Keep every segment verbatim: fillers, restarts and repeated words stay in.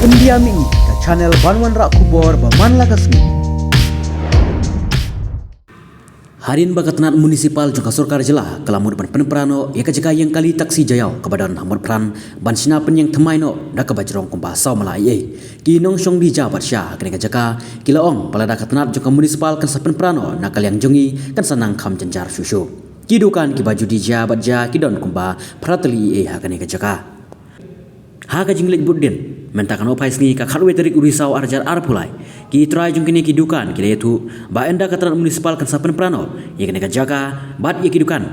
India Mini, ka channel ban wanrah khubor ba man la ka sngi. Hadien ba ka tnat municipal jong ka sorkar jylla ka la mut ban pynpra noh ïa ka jaka ïeng kali taxi Jaïaw kaba don ha Motphran ban shna pynïeng thymmai noh da kaba jrong kumba saw mala ei ei. Ki nongshong dih ja bad sha ha kane ka jaka ki la ong ba lada ka tnat jong ka municipal kan sa pynpra noh na ka liang jong ngi kan sa nang kham jynjar shuh shuh. Ki dukan kiba ju dih ja bad ja ki don kumba phra tylli ei ei ha kane ka jaka. Ha ka jingleit bud dien mynta ka nohphai sngi ka khatwei tarik u Risaw ar hajar arphew lai, ki trai jong kine ki dukan ki la ïathuh ba ynda ka tnat municipal kan sa pynpra noh ïa kane ka jaka bad ïa ki dukan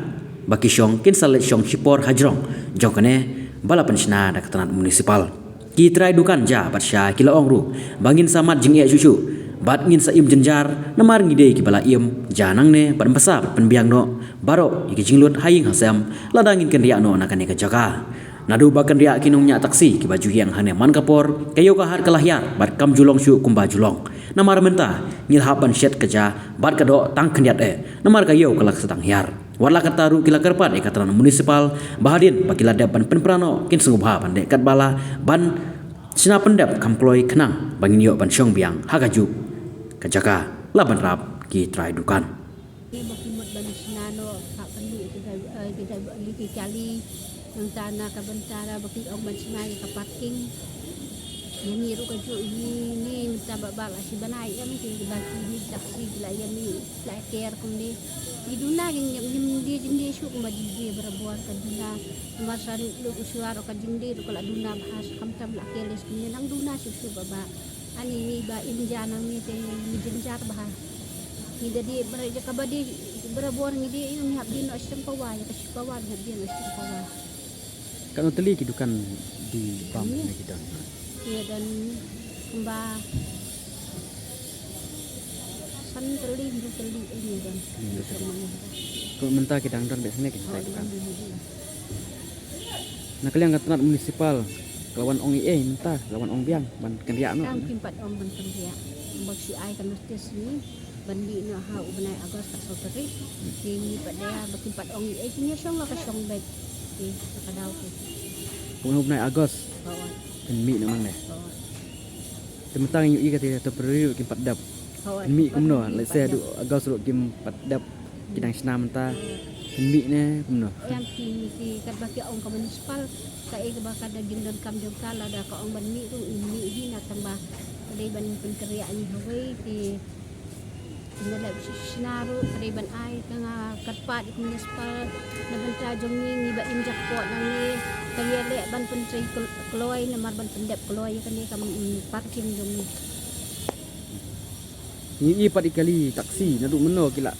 ba ki shong kin sa leit shong shipor ha jrong jong kane ba la pynshna da ka tnat municipal. Ki trai dukan ja bad sha ki la ong ruh ba ngin sa mad jingeh shuh shuh bad ngin sa im jynjar namar ngi dei kiba la im ja nangne bad ym bsa bad pynbiang noh baroh ïa ki jinglut ha ïing ha sem lada ngin kynriah noh na kane ka jaka. Naduh ba kynriah ki nongñiah taxi kiba ju ïeng hangne man ka por, ka ïew ka hat ka la hiar bad kam ju long shuh kumba ju long. Namar mynta ngi la hap ban shet ka ja bad ka doh tang khyndiat eh namar ka ïew ka la sdang hiar. Wat la katta ruh ki la kyrpad ïa ka tnat municipal ba hadien ba ki la dep ban pynpra noh kin sngewbha ban leh katba lah ban shna pyndep kham kloi khnang ba ngin ïoh ban shong biang ha kajuh ka jaka. La bynrap ki trai dukan. Ba ki mut ban shna noh ka kali ka jai, eh, ka jai ba ki kali. Nangta na ka bynta ba ki ong ban shna ïa ka parking. Ïa ngi ruh kajuh ïa ngi mynta ba ba la shi bnai em ki ba ki ni taxi ki la ïa ngi la ker kumne. Ngi duna ngi ngim die jingdie shuh kumba jingdie barabor ka duna. Namar sa ruh u shuwa ruh ka jingdie ruh ka la duna bha, khamtam la ker list kumne nang duna shuh shuh ba ba. Ani ngi ba im ja nangne te ngi jynjar bha. Ngi da die bra jaka ba die barabor ngi die ïa ngi hap die noh shiteng pawa, ïa ka shi pawa ngi hap die noh shiteng pawa. Katno tylli ki dukan di bam ne ki don? Ki don kumba san tylli, hynriew tylli ngi don. Hmm, betul. Kumba mynta ki dang don bad hangne ki dukan. Na ka liang ka tnat municipal ka la wan ong ei ei mynta, ka la wan ong biang ban kynriah noh. Tang kim pat ong ban kynriah. Ba shu ai ka notice ni ban mih noh ha u bnai August ka saw tarik. Te ngi pat da ba kim pat ong ei ei, ngi shong la ka shong beit. Te ka daw te. Kumno u bnai August? Hooid. Pynmih noh nangne. Hooid. Te mynta ngi ïohi ka te temporary ruh kim pat dep. Hooid. Pynmih kumno? Let's say haduh August ruh kim pat dep. Ki dang shna mynta. Pynmih ne kumno? Ïa ki mih ki katba ki ong ka municipal, kaei kaba ka da jingdonkam jong ka, lada ka ong ban mih ruh ngi mih hi, na tang ba ka dei ban pynkynriah ngi hawei ki. Ngi leh shna ruh ka dei ban ai ka, nga kyrpad ïa ka municipal na bynta jong ngi, ngi ba im jakpoh nangne, ka ïaleh ban pyntrei kl-, kloi namar ban pyndep kloi ïa kane ka, mm, parking jong ngi. Ngi ïohi pat ïa kali taxi naduh mynno ki la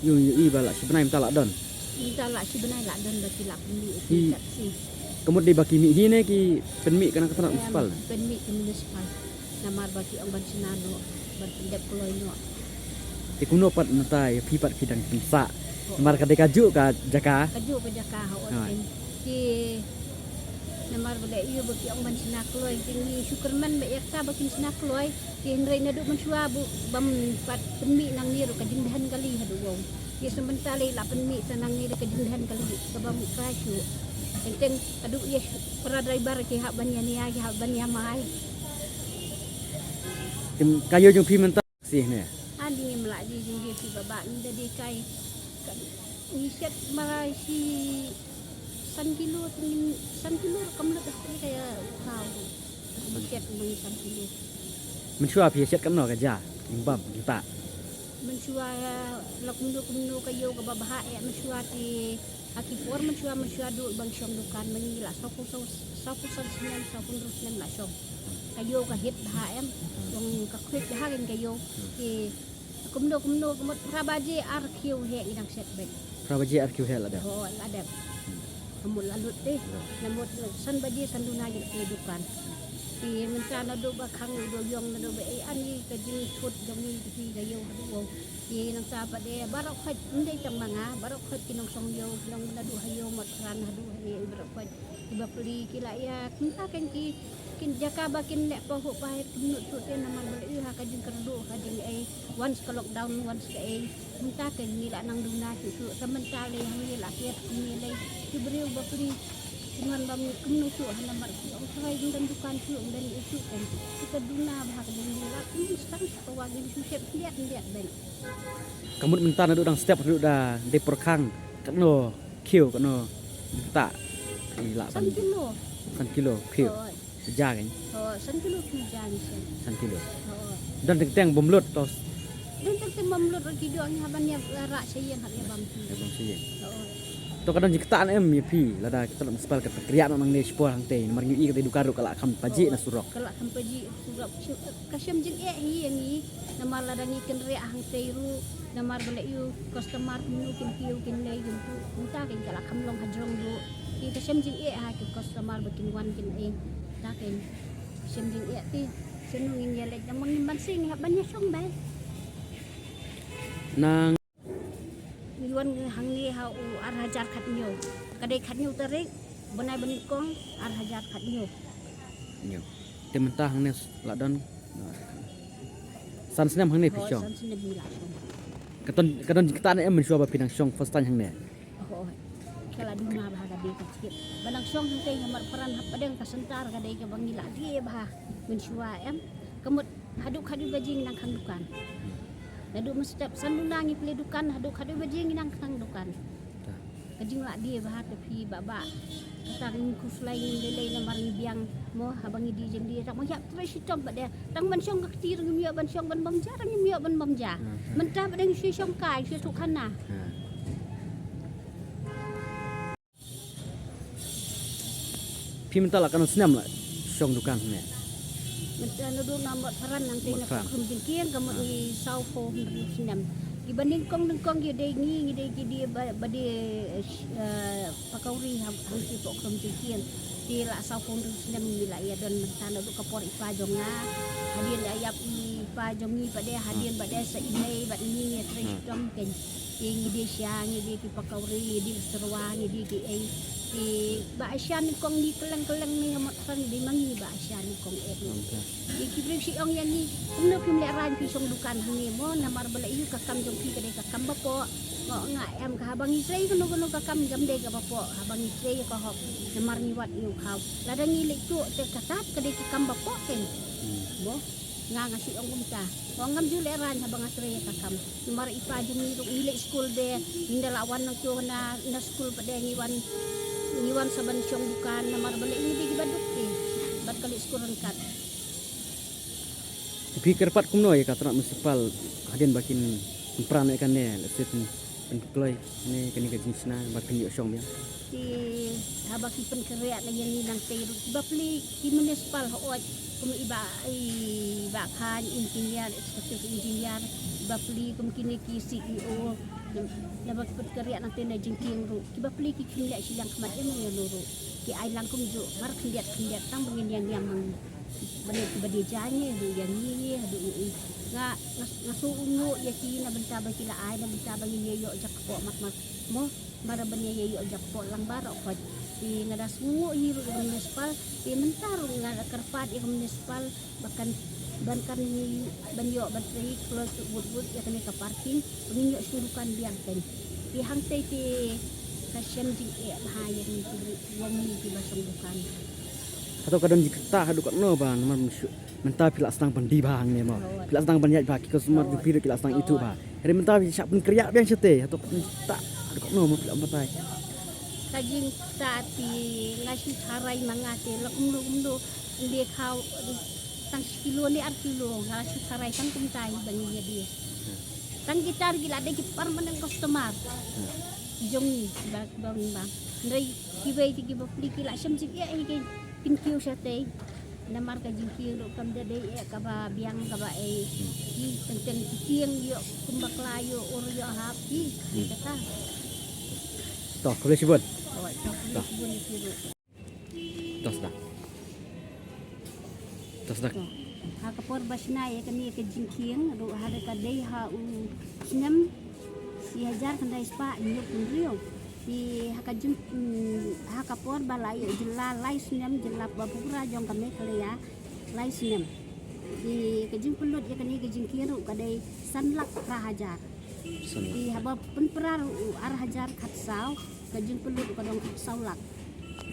Ïoh, ïohi ba la shi bnai mynta la don. Mynta la shi bnai la don ba ki la pynmih ïa ki taxi. Ka mut dei ba ki mih hi ne ki pynmih ka na ka tnat municipal? Em, pynmih ka municipal. Namar ba ki ong ban shna noh, ban pyndep kloi noh. Te kumno pat mynta ïa phi pat phi dang pynsah. Namar ka dei kajuh ka jaka. Kajuh ka jaka, hooid. Ki namar ba leh ïa ba ki ong ban shna kloi, te ngi shu kyrmen ba ïa kata ba kin shna kloi. Te hynrei naduh mynshuwa ba bym pat pynmih nangne ruh ka jingdheng kali haduh wow. Te sa mynta lei la pynmih sa nangne ruh ka jingdheng kali kaba mih krai shuh. Teng teng haduh ïa para driver ki hap ban ïa nia, ki hap ban ïa mai. Te ka ïew jong phi mynta shi ne? Ani ngim lah ji jingdie shi ba ba ngi da dei kai. Ngi shet ma shi san kilo, san kilo kam lut ha ka ïa u khaw. Ngi shet ma ngi san kilo. Mynshuwa phi shet katno ka ja, ïing bam, ïing tah? Mynshuwa la kumno kumno ka ïew kaba bha eh, mynshuwa te ha ki por mynshuwa, mynshuwa duh ba ngi shong dukan ma ngi la saw phew saw, saw phew san snem, saw phew hynriew snem la shong. Ka ïew ka hit bha em, jong ka khuid bha kein ka ïew. Te kumno kumno ka mut phra baje ar kiew heh ngi dang shet beit. Phra baje ar kiew heh la dep? Hooid, la dep. Ka mut la lut te. Ka mut san baje san duna ngi poi dukan. Te mynta naduh ba khang u dei ïong naduh ba ei ani ka jingthut jong ngi te ka ïew haduh wow. Te nangta pat de baroh khoit, ym dei tang ma nga, baroh khoit ki nongshong ïew, ki nong naduh ha ïew Motphran haduh ha ïew baroh khoit. Ki bapli ki la ïa, kumta kein ki, kin jaka ba kin leh pahuh paher kumno shuh te namar ba la ïa ha ka jingkyrduh ka jingei, once ka lockdown, once kaei. Kumta kein ngi la nang duna shuh shuh, sa mynta lei hangne la kiet kumne lei. Ki briew bapli Ngan bam kumno shuh hana mar ki ong trai jingdon dukan shuh, ben issue kan. Kita duna bha ka ding la kum stang shuh ka wa ngin shu shep liat liat ben. Ka mut mynta naduh dang step haduh da dei pyrkhang katno khiew katno ta i la San kilo. San kilo khiew. Oh, Ja kan. oh, san kilo ki jang sen. San kilo. Oh. Don teng teng bom lut tos. Don teng teng bom lut ki dong ha ban ïa ra sa ïeng ha ïa bam ki. Ya bom sien. Oh. To ka don jingkata em ïa phi lada kita municipal ka kriat nang ne spor hangte namar ngi i ka dei dukan ruh ka la kham paji na surok. Ka la kham paji surok. Ka shem jingeh hi ïa ngi namar lada ngi kynriah hangtei ruh namar ba leh ïa u customer kumno kin kiew kin lei kin tu mynta kin ka la kham long hajrong ruh. Ki ka shem jingeh ha ki customer ba kin wan kin ei ta kin shem jingeh ti shen ngi ïa leh namar ngi ban sing ha ban ïa shong bai. Nang Ngi wan hangne ha u ar hajar khatñiew. Ka dei khatñiew tarik bnai ba nyngkong ar hajar khatñiew. Ñiew. Te mynta hangne la don san snem hangne phi shong. San snem ngi la shong. Ka don ka don jingkata ne em mynshuwa ba phi nang shong first time hangne. Oh, ka la duna bha ka dei ka chip. Ba nang shong hangtei ha Marpran hapdeng ka sentar ka dei ka ba ngi la dei bha mynshuwa em. Ka mut haduh khatwei baje ngi nang khang dukan. Naduh mynstep san duna ngi plie dukan haduh khatwei baje ngi nang khang dukan. Ka jinglah die bha te phi ba ba. Kata ngi khuslai ngi lei lei namar ngi biang mo haba ngi die jingdie tang mo ïap trei shitom ba de. Tang ban shong ka kti ngi ïoh ban shong ban bam ja ngi ïoh ban bam ja. Mynta ba de ngi shu shong kai shu tu khana. Phi mynta la katno snem la shong dukan ne? Mynta naduh na Marpran nangtei na Marpran. Pokhrum Jingkieng ka mut ngi saw phew hynriew snem. Ki ba nyngkong nyngkong ki dei ngi ngi dei ki dei ba ba dei eh, pakawri ha hangtei Pokhrum Jingkieng. Te la saw phew hynriew snem ngi la ïa don mynta naduh ka por i pa jong nga. Hadien ïa ïap i pa jong ngi pat de hadien pat de sa i mei bad ngi ngi trei shitom ken. Te ngi dei sha ngi dei ki pakawri ngi dei ki serwa ngi dei ki ei. Te ba asha nyngkong ngi kylleng kylleng ne ha Marpran ngi dei ma ngi ba asha nyngkong eh. Te ki briew shi ong ïa ngi kumno phim lehraiñ phi shong dukan hangne mo namar ba la ïoh ka kam jong phi ka dei ka kam ba poh. Mo nga em ka haba ngi trei kano kano ka kam kam dei ka ba poh haba ngi trei ka hok namar ngi wad ïa u khaw. Lada ngi leit tuh te ka tat ka dei ka kam ba poh ken. Mo nga nga shi ong kumta. Mo ngam ju lehraiñ haba nga trei ka kam. Namar i pa jong ngi ruh ngi leh skul de ngi da la wan nangto na na skul pat de ngi wan ngi wan sa ban shong dukan namar ba leh ngi de ki ba duk te bad ka leh skul ryngkat. Te phi kyrpad kumno ïa ka tnat municipal hadien ba kin pynpra ne kane lehse pyn pynkloi ne kane ka jingshna ba phin ïoh shong biang. Te haba ki pynkhreh na ïa ngi nangtei ruh ki ba plie ki municipal hooid kum i ba i ba khan engineer executive engineer i ba plie kum kine ki C E O na ba ki pynkhreh nangtei na Jingkieng ruh ki ba plie ki khyndiat shiliang khmat ïa ngi ïa no ruh ki ai lang kumjuh mar khyndiat khyndiat tang ba ngin ïa niam mang ba ne ki ba dei ja ngi ruh ïa ngi ngi haduh ngi nga nga su u ngu ïa ki na bynta ba ki la ai na bynta ba ngin ïa ïoh jak kpoh mat mat mo. Mara ban ïa ïoh jak poh lang baroh khoit. Te nga da sngewnguh hi ruh ïa ka municipal te mynta ruh nga da kyrpad ïa ka municipal ba kan ban kan ngi ban ïoh ban trei close to wut wut ïa kane ka parking ba ngin ïoh shu dukan biang kan. Te hangtei te ka shem jingeh bha ïa ngi ki briew wan ngi ki ba shong dukan. Hato ka don jingkata haduh katno ba namar mynta phi la sdang ban die bha hangne mo. Phi la sdang ban ïaid bha ki customer jong phi ruh ki la sdang ithuh bha. Hynrei mynta phi shah pynkhreh biang shatei hato ka don jingkata haduh katno mo phi la batai. Ka jingkata te nga shu tharai ma nga te la kumno kumno nde khaw tang shi kilo ne ar kilo nga shu tharai tang kumta hi ba ngi ïa die. Tang kita ruh ki la dei ki permanent customer. Jong ngi ba ba ba. Hynrei kiwei te ki ba plie ki la shem jingeh hi ki pynkiew shatei. Namar ka jingkieng ruh kam da dei eh kaba biang kaba ei. Ki teng teng ki kieng ïoh kum bakla ïoh ur ïoh hap ki. Kata. To khublei shibun. Oh, to khublei shibun ïa ki ruh. To sdang. To sdang. Ha ka por ba shna ïa kane ka jingkieng ruh ha ka dei ha u snem shi hajar khyndai spah hynñiew phew hynriew. Te ha ka jing mm, ha ka por ba la ïoh jylla lai snem jylla ba pura jong ka Meghalaya lai snem. Te ka jingpynlut ïa kane ka jingkieng ruh ka dei san lak phra hajar. Te haba pynpra ruh u ar hajar khatsaw ka jingpynlut ka dong khatsaw lak.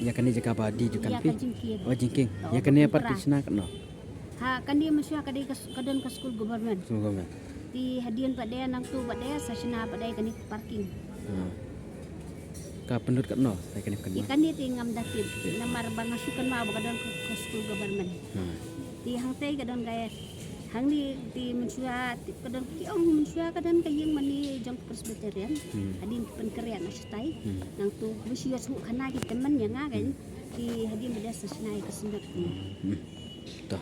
Ïa kane jaka ba dei ju kan Ïa phi. Ka Jingkieng. Oh, Jingkieng. Oh, Ïa kane pat Bukra. Ki shna katno? Ha, kane mynshuwa ka dei ka, ka don ka skul government. Skul government. Te hadien pat de nangtu pat de sa shna pat de kane parking. Ha. Ka pynlut katno? Sa kane kan. Ïa kane te ngam da tip. Namar ba nga shu kynmaw ba ka don ka, ka skul government. Ha. Te hangtei ka don ka, hangne te mynshuwa te ka don ki ong mynshuwa ka don ka ïing mane jong Presbyterian. Hmm. Hadien ki pynkhreh na shatai. Hmm. Nangtu ba shu ïoh shu khana ki tymmen ïa nga kan. Te hadien pat de sa shna ïa ka syndon. Hmm. To.